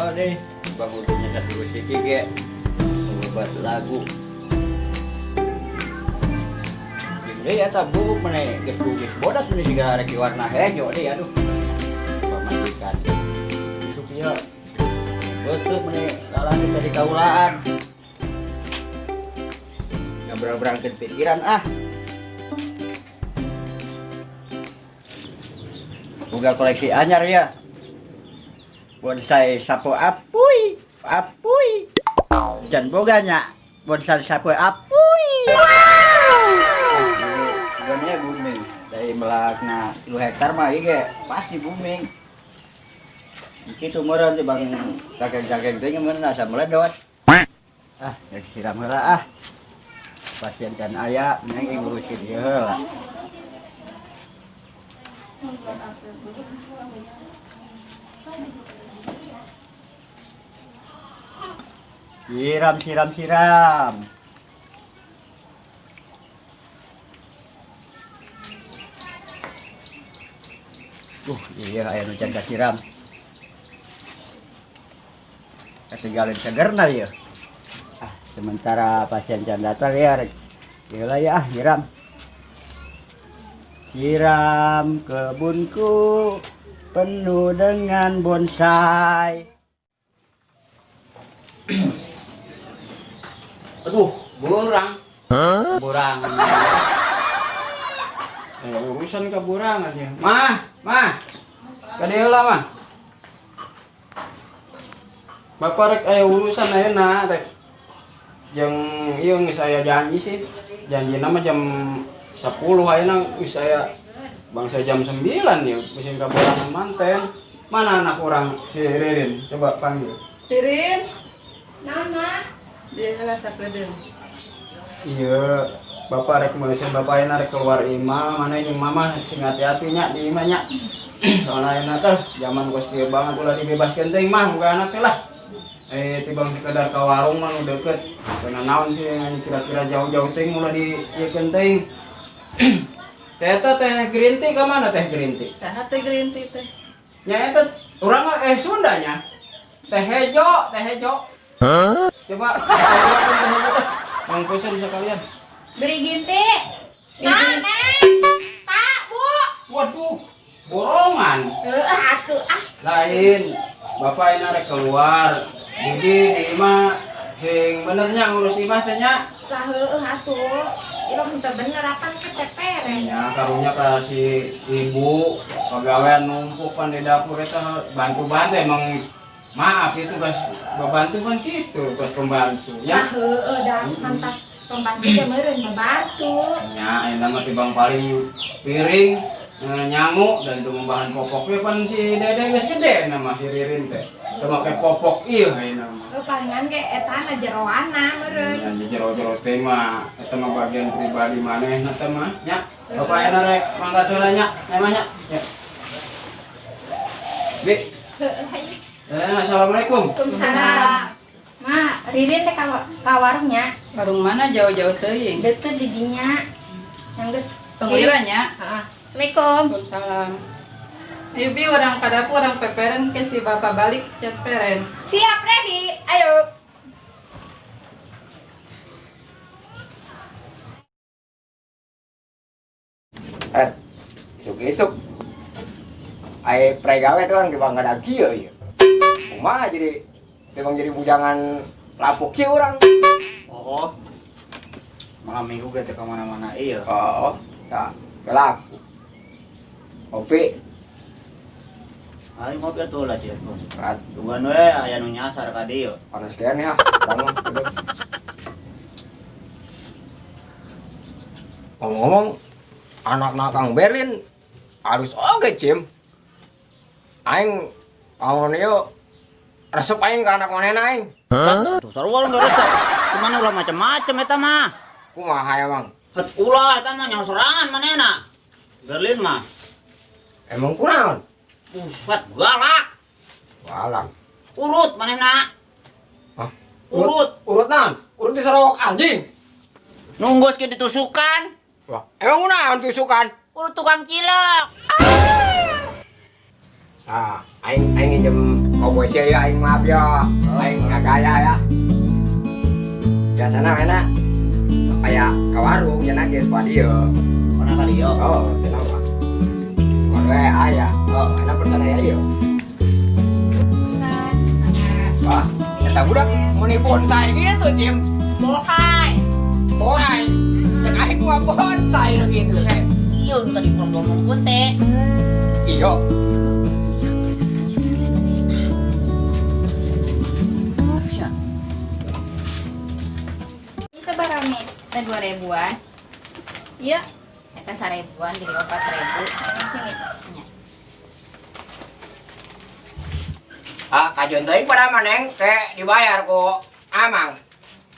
Oh deh, bangun nyetat dulu sih ge. Buat lagu. Jeung deui eta bubuk maneh geus geus bodas maneh siga rek di warna hejo deui aduh. Pamajikan. Isuk ieu. Betul maneh lalaki tadi kaulaan. Ngabrang-brangkeun pikiran ah. Boga koleksi anyar ya. Bonsai sapo apuy, apuy. Can boga nya bonsai sapo apuy. Sebenarnya booming dari melakna 3 hektar mah ieu ge pasti booming. Kitu meureun teh bang cakeng-cakeng teh meureun asa meledos. Ah, geus siram heula ah. Pasien can aya, neng ngurusin ieu heula. Siram, siram, siram. Iya aya nu can kasiram. Ketinggalan segerna ieu. Ah, sementara pasien can datang ya rek. Ieu lah ya ah, nyiram. Siram kebunku penuh dengan bonsai. Aduh, borang. Borang. Urusan keburangan ya. Mah, mah. Ka dieu lah, mah. Bapak rek aya urusan ayeuna rek. Jeung ieu geus aya janji sih. Janjina mah jam 10 ayeuna geus aya bangsa jam 9 ya mesin kaborangan manten. Mana anak orang si Ririn? Coba panggil. Ririn. Nama. Dia lah sakedeung. Iya, bapak rek meuleuseun bapak ayeuna rek keluar imah, mana ini mama sing hati-hati nya di imah nya. Soalna ayeuna teh zaman geus kieu banget ulah dibebaskeun teuing mah boga anak teh lah. Tibang sekedar ka warung mah nu deukeut. Karena naon sih yang kira-kira jauh-jauh teuing ulah di ieukeun teuing. Teh eta teh green tea ka mana teh green tea? Saha teh green tea teh? Nya eta urang mah Sunda nya. Teh hejo, teh hejo. Huh? Coba teh hejo teh. Mang pesen sekalian. Beri ginti. Nah, Neng. Pak, Bu. Waduh, borongan. Heeh, atuh ah. Lain, bapak ini rek keluar. Jadi di imah sing benernya ngurus imah teh nya. Lah heueuh atuh. Ieu mah teu bener apan ke tepere. Ya, karunya ka si ibu pegawaian numpuk pan di dapur eta bantu-bantu emang maaf itu bas babantu kan gitu, bas pembantu Lah ya. heueuh da mantas pembantu teh meureun babantu. Ya, eta mah tibang paling piring nyangu dan itu bahan popoknya pan si Dede geus gede nama si Ririn teh. Teu make popok ieu ayeuna mah. Heuh palingan ge eta na jeroana meureun. Ya jero-jero teh mah eta mah bagian pribadi manehna teh mah nya. Bapak ayeuna rek mangkat heula nya, nya mah nya. Ya. Bi. Heueuh hayu. Assalamualaikum. Waalaikumsalam. Ma, Ririn teh ka warungnya. Warung mana jauh-jauh teuing? Deukeut di dinya. Yang geus. Tungguila nya. Heeh. Assalamualaikum. Waalaikumsalam. Ayo bi urang ka dapur urang peperen ke si bapak balik cat peren. Siap ready. Ayo. Isuk-isuk. Ai pregawe tuh orang dibangga da kieu ieu. Kumaha jadi emang jadi bujangan lapuk kieu urang. Oh. Malam minggu ge teh ka mana-mana ieu. Oh, tah, laku. Kopi. Aing ngopi atuh lah cia. Rat, Dugan we aya nu nyasar ka dieu. Panas keneh ah, urang mah. Ngomong-ngomong, anak-anak Kang Berlin harus oge cim. Aing amun ieu resep aing ka anak manehna aing. Tuh sarua lu resep. Kumaha ulah macem-macem eta mah. Kumaha emang? Het ulah eta mah nyaho sorangan manehna. Berlin mah. Emang kunaon? Buset, galak. Galak. Urut manehna. Hah? Urut. Urut naon? Urut di Sarawak anjing. Nunggu ge ditusukan. Wah, emang kunaon tusukan? Urut tukang cilok. Ah, aing aing nginjem Oh, bos ya aing maaf ya. Aing ngagaya ya. Biasana enak kayak ke warung cenah geus pa dieu. Mana kali yo? Oh, cenah mah. Warung aya. Oh, enak percaya ieu. Wah, eta budak meuni bonsai gitu, Cim. Bohai. Bohai. Cek aing mah bonsai nu gitu. Iya tadi kurang ngomong teh. Iyo. Ini barame. Kita 2 ribuan, Iya. kita 1 ribuan jadi 4 ribu. Sini. Nya. Ah, kajeun teuing pada maneng teh dibayar ku Amang.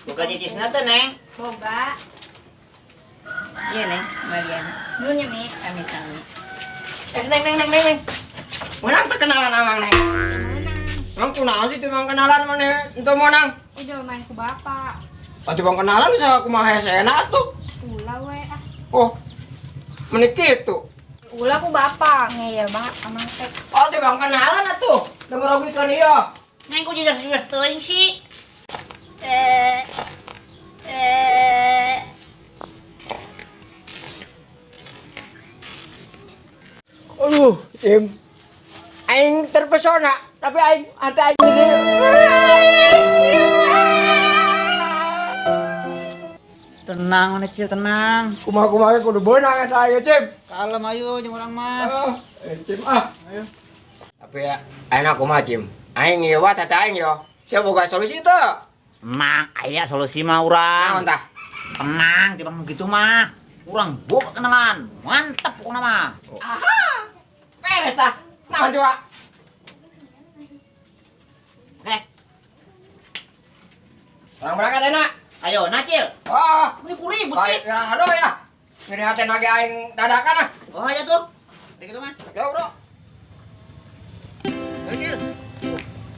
Bukan cicisna teh, Neng. Boga. Iya neng, kembalian. Dulu nya, Mi. Kami sami. Eh, neng neng neng neng. Neng. Menang teu kenalan Amang neng. Menang. Emang kunaon sih bang kenalan mana ente menang? Udah main ku bapak. Pati bang kenalan bisa kumaha hesena tuh. Ulah we ah. Oh. Menik kitu. Ulah ku bapak ngeyel banget amang teh. Oh, di bang kenalan atuh. Denger oge ieu. Neng kok jelas-jelas teuing sih. Eh, eh. Aduh, Cim. Aing terpesona, tapi aing hati aing ini. Tenang, mana Cil, tenang. Kumaha kumaha kudu beunang eta aing, Cim. Kalem ayo jeung urang mah. Ah, Cim ah. Tapi ya, enak kumaha, Cim. Aing ieu wa tata aing yo. Sia boga solusi teu? Tenang, aya solusi mah Naon urang. tah? Tenang, tiba gitu mah. Urang boga kenalan. Mantep pokokna mah. Aha. Beres tah. Naon coba? Oke. Orang berangkat enak. Ayo, nah Cil. Oh, Ini ku ribut sih. baik, ya, aduh ya. Ngeri hati lagi aing dadakan ah. Oh, ya tuh. Udah gitu mah. Yo, bro. Ayo, Cil.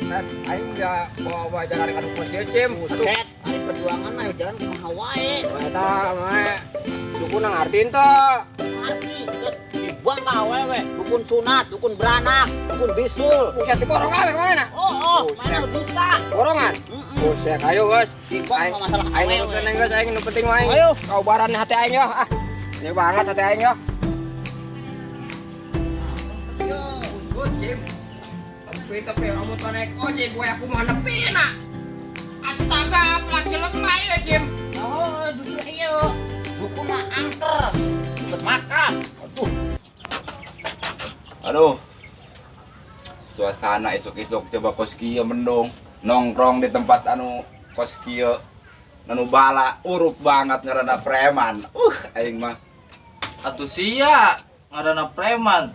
Eh, aing udah bawa-bawa jalan ka dukun ieu, Cim. Aduh. Buset, ari perjuangan mah jalan kumaha wae. Eta mah dukun ngartiin teu. Pasti, set, dibuang ka awewe, dukun sunat, dukun beranak, dukun bisul. Buset diborong awe kemana? Oh, Buset. mana bisa. Borongan. Heeh. Buset, ayo bos. Dibuang Aing ka masalah aing awewe. nurutkeun geus aing nu penting mah aing. Ayo. Kaubaran hati aing yo. Ah. Ini banget hati aing yo. Yo, usut, Cim. Tapi tapi kamu tuh naik ojek gue aku mau nepi nak. Astaga, laki lemah ya, Cim. Oh, jujur ayo. Dukun mah angker. Bukan makan. Aduh. Aduh. Suasana isuk-isuk coba kos kieu mendung. Nongkrong di tempat anu kos kieu anu bala urup banget ngaranna preman. Aing mah. Atuh sia ngaranna preman.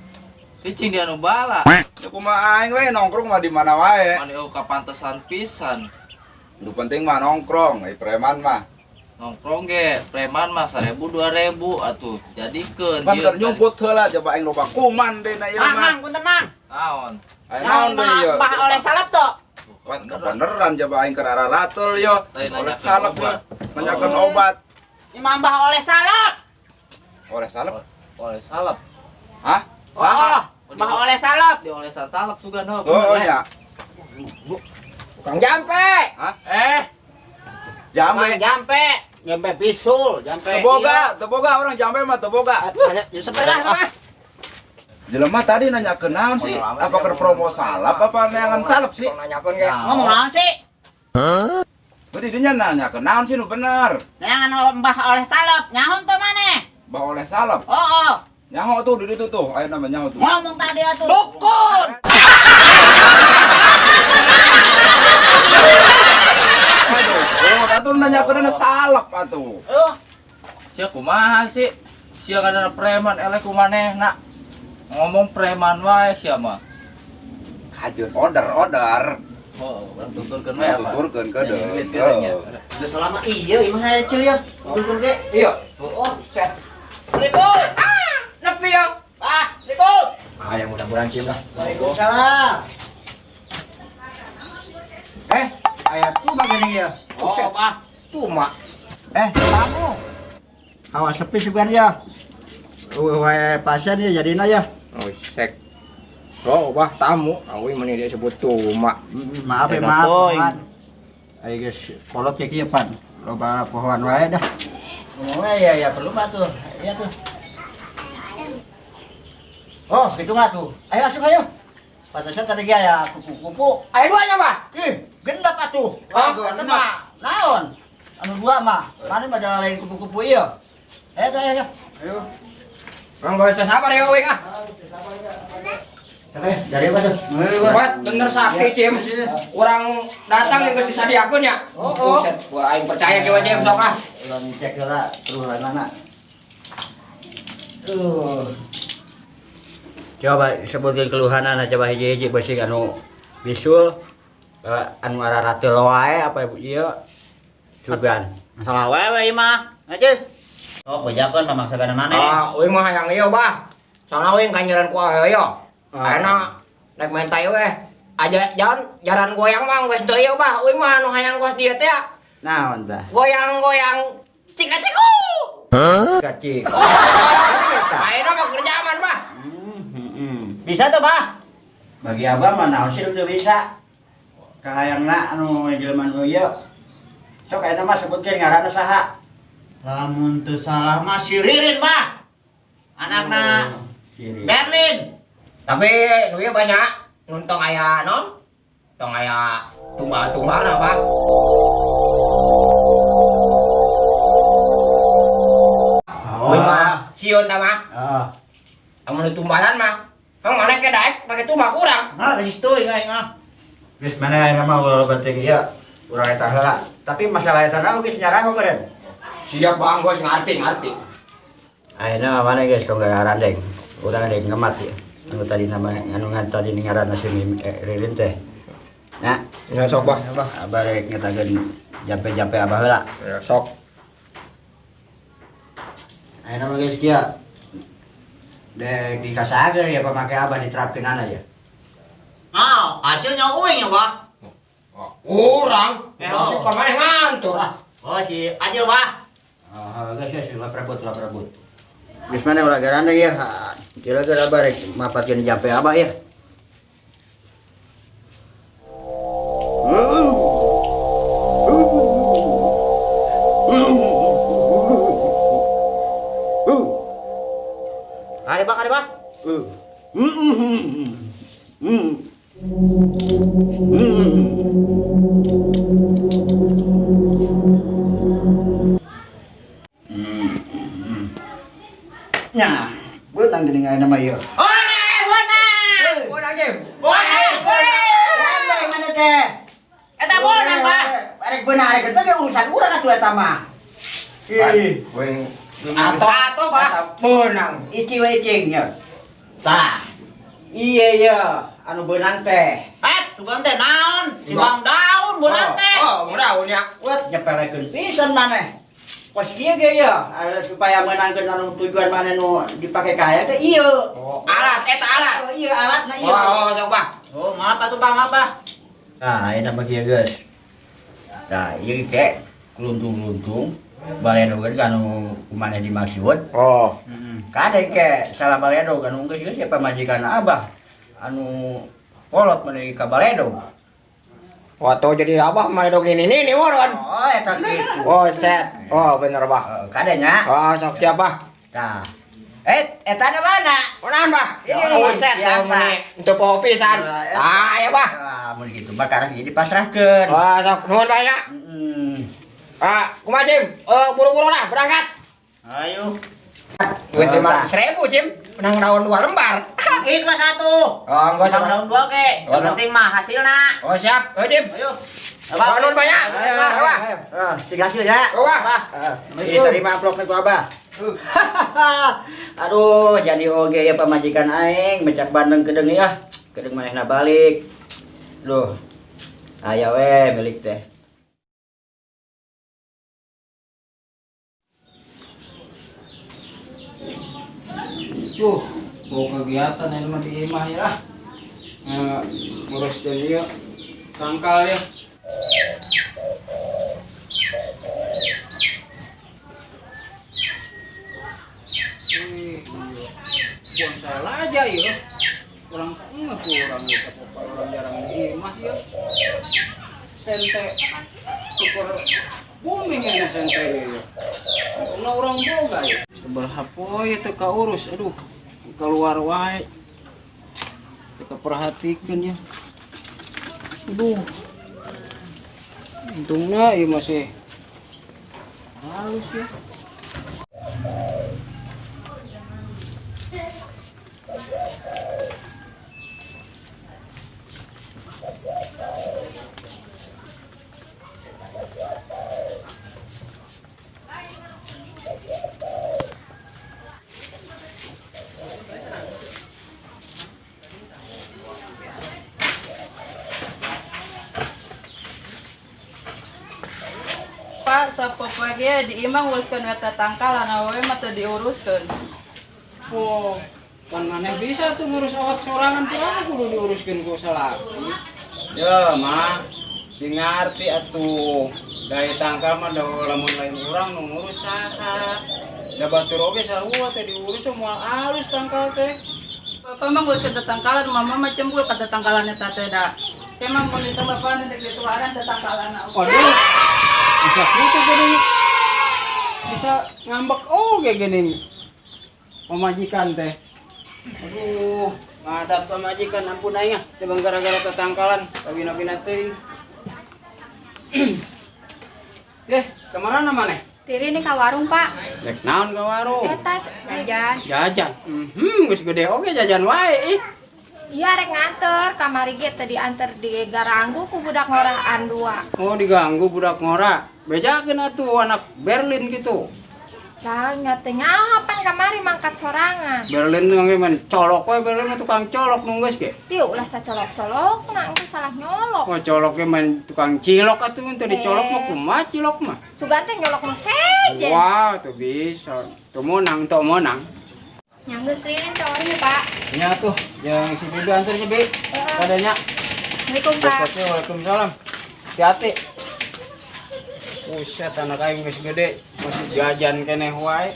Cicing di anu bala. Ya kumaha aing we nongkrong mah di mana wae. Mani eueuh kapantesan pisan. Nu penting mah nongkrong, ai preman mah. Nongkrong ge preman mah 1000 2000 atuh. Jadikeun Pan keur nyumput heula coba aing loba kuman deui na ieu Mang, mah. mang, punten mang. Naon? Aya naon deui ieu? Mbah oleh salep toh. Wah, kebeneran coba aing keur araratul yo. Lain Oleh nanyakeun salep obat. yo. Nanyakeun obat. Ini mah mbah oleh salep. Oleh salep? Oleh salep. Hah? Saha? Oh, mbah oleh salep. Di olesan salep sugan heuh. Oh, nya. Tukang jampe. Hah? Eh, Jambe. Mang jampe. Jampe bisul, jampe. Teboga, teboga orang jambe mah teboga. Setengah mah. Jelema tadi nanya ke naon sih? Apa keur promo salep apa neangan salep sih? Nanyakeun ge. Ngomong naon sih? Berarti dia nanya ke naon sih nu bener. Neangan mbah oleh salep, nyahun tuh maneh. Mbah oleh salep. Oh, oh. Nyaho tuh di ditu tuh, aya nama nyaho tuh. Ngomong tadi atuh. Dukun. Aduh, oh, atuh nanya ke salep atuh. Oh, Sia kumaha sih? Sia ngaranna preman eleh ku manehna. Ngomong preman wae sia mah. Kajeun order order. Oh, urang tuturkeun wae apa? Tuturkeun ke Jadi duit kira nya. udah selama iya imah aya cil ya. Dukun ge. Iya. Oh, Buset. Assalamualaikum. Nepi yo. Ah, Assalamualaikum. Ah, yang mudah-mudahan Cim lah. Waalaikumsalam. Eh, aya tuh gini ya. Buset. Oh, ah. Tuh mak. Eh, tamu. Awas sepi sugan ya. Wae pasien ya jadina ya. Buset. Oh, bah tamu. Awi meni dia sebut tuma. Maaf ya, maaf. Ayo guys, kolot ya kieu pan. Loba pohoan wae dah. Ngomongnya ya ya perlu mah tuh. Iya tuh. Oh, gitu mah tuh. Ayo asup ayo. Pantesan tadi ge aya kupu-kupu. Aya dua nya, Bah. Ih, genep atuh. Ah, eta mah naon? Anu dua mah. Mana pada lain kupu-kupu ieu. Ayo tuh, ayo, ayo. Ayo. Bang gawes teh sabar ya wing ah. Dari apa tuh? Buat bener sakti Cim. Urang datang yang geus disadiakeun ya. Oh, oh. Buset, gua aing percaya kieu Cim sok ah. Urang cek heula keluhan mana. Tuh. Coba sebutin keluhanana coba hiji-hiji beusi anu bisul anu ararateul wae apa ieu sugan. Masalah wewe ieu mah. Aja. Sok bejakeun pamaksana maneh. Ah, uing mah hayang ieu bah. Soalna uing kanyeran ku ayo. Ayeuna naik menta ieu eh. Aja jalan jaran goyang mah geus teu ieu bah. Uing mah anu hayang kos dieu teh ya. Naon tah? Goyang-goyang cika-ciku. Kacik. Ayeuna mah kerja aman bah. Bisa tuh, Bah? Bagi abah mah naon sih teu bisa. Kahayangna anu jelema nu ieu. Sok ayeuna mah sebutkeun ngaranna saha. Lamun teu salah mah si Ririn, Bah. Anakna Ririn. Berlin. Tapi nu ieu banyak nu tong aya non? Tong aya tumbal-tumbalna, Bah. Oh. Uing mah sieun tah mah. Heeh. Amun tumbalan mah, kang maneh ke daek pake tumbal kurang. Nah, geus teuing aing mah. Geus mana ayeuna mah ulah penting ieu. Urang eta heula. Tapi masalah eta na geus nyaraho meureun. Siap Bang, geus ngarti. Ayeuna mah mana geus tong garandeng. Urang rek ngemat ya. Anu tadi nama anu ngan tadi ngaranna si Ririn teh. Nah, Ya sok Bah, Bah. abah rek ngetakeun jampe-jampe abah heula. Ya sok. Ayeuna mah geus kieu. Dek dikasageun ya pamake abah diterapkeunana ya. Ah, acil nya uing ya, Bah. Urang, Eh, masuk oh. ka maneh ngantur ah. Oh, si Acil, Bah. Ah, geus geus ulah perebut, ulah perebut. Geus mana ulah garandeng ya. Kira-kira abah rek mapatkeun jampe abah ya. Kare, Bah, kare, Bah. Nya, beunang geuning ayeuna mah ieu. Ore, beunang. Beunang, Cim. Beunang, beunang. Gandeng mana teh? Eta beunang, Bah. Arek beunang arek teh ge urusan urang atuh eta mah. Ih, Uing Ato, Bah. Beunang. ici we icing nya. Tah. Iya iya, anu beunang teh. Eh, sugan teh naon? Tibang daun beunang teh. Oh, oh, daun ya. Wah, nyepelekeun pisan maneh. Kos kieu ge ya, supaya meunangkeun anu tujuan maneh nu dipake ka aya teh ieu. Oh, alat eta alat. Oh, iya alatna ieu. Oh, sok Bah. Oh, maaf atuh, Bah, maaf, Bah. Tah, ayeuna mah kieu geus. Tah, ieu ke kluntung-kluntung baledogeun ka anu kumaneh dimaksud. Oh. Kade ke salah baledog anu geus geus ya pamajikan abah anu kolot meuni ka baledog. Wato jadi abah mah dog nini nini moron. Oh, eta kitu. Oh, set. Oh, bener Bah. Oh, kade nya. Oh, sok siap Bah. Tah. Eh, eta na mana? Kunaon Bah? Ih, Oh, set. biasa. Meni teu poho pisan. Ah, ya Bah. Ah, mun kitu mah karang ieu dipasrahkeun. Wah, sok nuhun Bah ya. Heeh. Ah, kumaha Cim? Buru-buru lah berangkat. Ayo. Duit 500.000, Cim. Menang daun 2 lembar. Ikhlas atuh. Oh, enggak Sama sama. daun dua ke. Yang Oh, penting mah hasilna. Oh, siap. Oh, Cim. Ayo. Oh, nuhun Bah ya. Ayo, Ayo, Bah. ayo. Ah, cik hasil ya. Oh, Bah. Ah, ini terima amplopnya ku abah. Aduh, jadi oge ya pamajikan aing mecak bandeng kedeng ya. Kedeng manehna balik. Duh. Aya we milik teh. Tuh, mau kegiatan ini mah di imah ya. Ngurus jadi ya tangkal ya. Wih, bonsai aja ya. Kurang Kurang bisa pokok orang jarang di imah ya. Sente syukur booming ya sente ya. Untungna urang boga ya. Sabaraha poe teu kaurus, aduh. Keluar wae. Teu kaperhatikeun ya. Aduh. Untungna ieu masih halus ya. Pak, sapopoe ge di imah nguruskeun we tatangkalan awewe mah teu diuruskeun. Oh, kan maneh bisa tuh ngurus awak sorangan pirang kudu diuruskeun ku salaki. Ya, mah sing ngarti atuh. Daya tangkal mah da lamun lain urang nu ngurus saha. Da batur oge sarua teh diurus moal alus tangkal teh. Bapak mah nguruskeun tatangkalan, mama mah cemburu ka tatangkalan eta teh da. Teh mah mun itu bapak nu dek dituaran tatangkalan. Waduh. Bisa gitu geuning. Bisa ngambek oge geuning. Pamajikan teh. Aduh, ngadat pamajikan ampun aing ah, teh bang gara-gara tetangkalan kawina-wina teuing. Eh, kemana maneh? Riri nih ka warung, Pak. Rek naon ka warung? Eta jajan. Jajan. Geus gede oge jajan wae ih. Iya rek nganter, kamari ge teu dianter digaranggu ku budak ngoraan dua. Oh, diganggu budak ngora. Bejakeun atuh anak Berlin gitu. Lah nya teu nyaho pan kamari mangkat sorangan. Berlin tuh main colok we, Berlin mah tukang colok nu geus ge. Tiu ulah sacolok-colok, nah engke salah nyolok. Oh, coloknya main tukang cilok atuh, teu dicolok mah kumaha cilok mah. Sugan teh nyolok nu sejen. Wah, tuh bisa. Tuh menang, tuh menang. Nya geus Ririn ka warung ya, Pak. Nya tuh, yang si Bibi antarnya, Bi. Kadanya. Assalamualaikum, Pak. Waalaikumsalam. Hati-hati. Buset, anak aing geus gede, masih jajan keneh wae.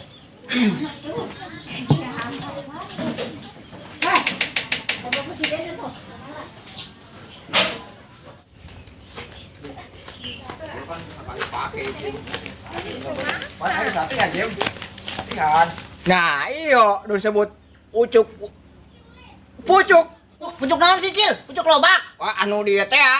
Nah, iyo disebut ucuk pucuk. Pucuk naon sih, Cil? Pucuk lobak. Wah, anu dia teh ya.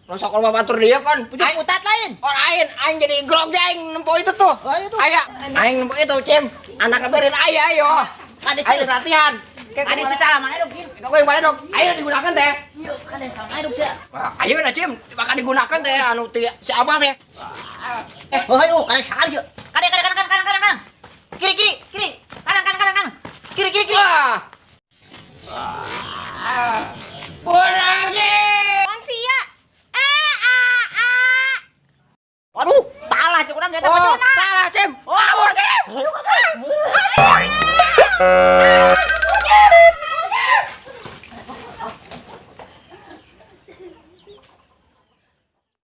Nu sok loba batur dia kan. Pucuk putat lain. Oh, lain, aing jadi grogi aing nempo itu tuh. Oh, itu. Aya, aing nempo itu, Cim. Anak berin aya ayo. Kade, Ayo Cil. latihan. Kade si salah mana dok, Cil? Kau yang mana dok? Ayo digunakan teh. Iya, kade salah mana dok sih. Wah, ayo nah Cim, bakal digunakan teh anu si abah teh. Oh, ayo, kade salah sih. Kade kade kanan kanan kanan kanan. Kiri kiri kiri. Kanan kanan kanan kanan. Kiri kiri kiri. Wah. Bunagi. Kan sia. Eh, a a. Waduh, salah cek urang di atas Oh, bajona. salah Cim. Kabur Cim.